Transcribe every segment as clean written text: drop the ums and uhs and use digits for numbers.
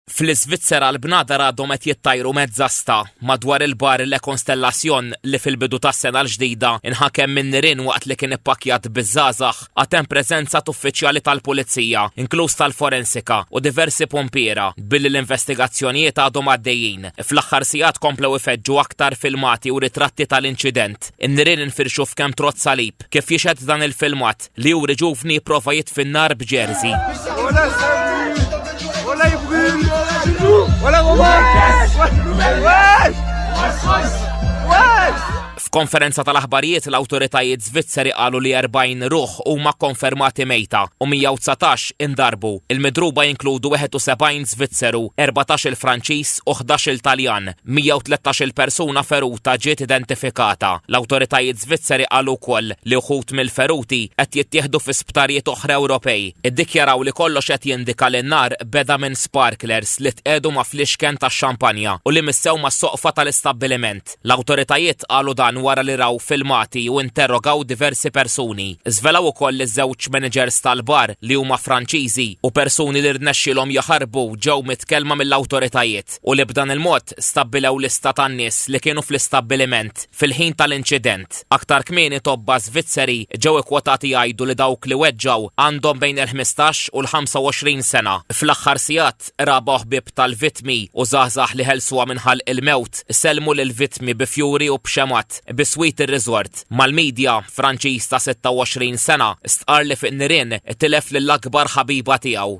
Fl-Iżvizzera l-bnadar għadhom qed jittajru mezz'asta madwar il-bar Le Constellation li fil-bidu tas-sena l-ġdida nħakem minn nirien waqt li kien ippakkjat biż-żgħażagħ. Għad hemm preżenza t'uffiċjali tal-pulizija, inkluż tal-forensika u diversi pumpiera, billi l-investigazzjonijiet għadhom għaddejjin. Fl-aħħar sigħat komplew ifeġġu aktar filmati u ritratti tal-inċident. In-nirien infirxu f'kemm trott salib, kif jixhed dan il-filmat. Li juri ġuvni jipprova jitfi n-nar b'ġerżi. F'konferenza tal-aħbarijiet l-awtoritajiet Svizzeri qalu li 40 ruħ huma konfermati mejta u 119 indarbu. Il-midruba jinkludu 71 Svizzeru, 14 il-Franċiż u 11 il-Taljan. 113-il persuna feruta ġiet identifikata. L-awtoritajiet Svizzeri qalu wkoll li wħud mill-feruti qed jittieħdu fi sptarijiet oħra Ewropej. Iddikjaraw li kollox qed jindika li n-nar beda minn sparklers li tqiegħdu ma' fliexken tax-xampanja u li missew mas-soqfa tal-istabbiliment. L-awtoritajiet qalu dan wara li raw filmati u interrogaw diversi persuni. Żvelaw ukoll li żewġ maniġers tal-bar li huma Franċiżi u persuni li rnexxielhom jaħarbu ġew mitkellma mill-awtoritajiet. U li b'dan il-mod stabbilew lista tan-nies li kienu fl-istabbiliment fil-ħin tal-inċident. Aktar kmieni tobba Svizzeri ġew ikkwotati jgħidu li dawk li weġġgħu għandhom bejn il-15 u l-25 sena. Fl-aħħar sigħat, qraba u ħbieb tal-vittmi u żgħażagħ li ħelsuha minn ħalq il-mewt sellmu lill-vittmi bi fjuri u b'xemgħat biswit ir-resort. Mal-media, Franċiż ta' 26 sena stqarr li fin-nirien tilef lill-akbar ħabiba tiegħu.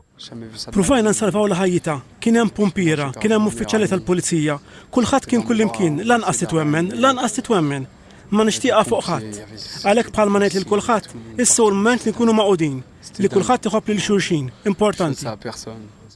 Pruvajna nsalvawlha ħajjitha. Kien hemm pumpiera, kien hemm uffiċjali tal-pulizija. Kulħadd kien kullimkien, lanqas titwemmen, lanqas titwemmen. Ma nixtieqha fuq ħadd. Għalhekk bħalma ngħid lil kulħadd, issa hu l-mument li nkunu magħqudin, li kulħadd iħobb lil xulxin. Importanti.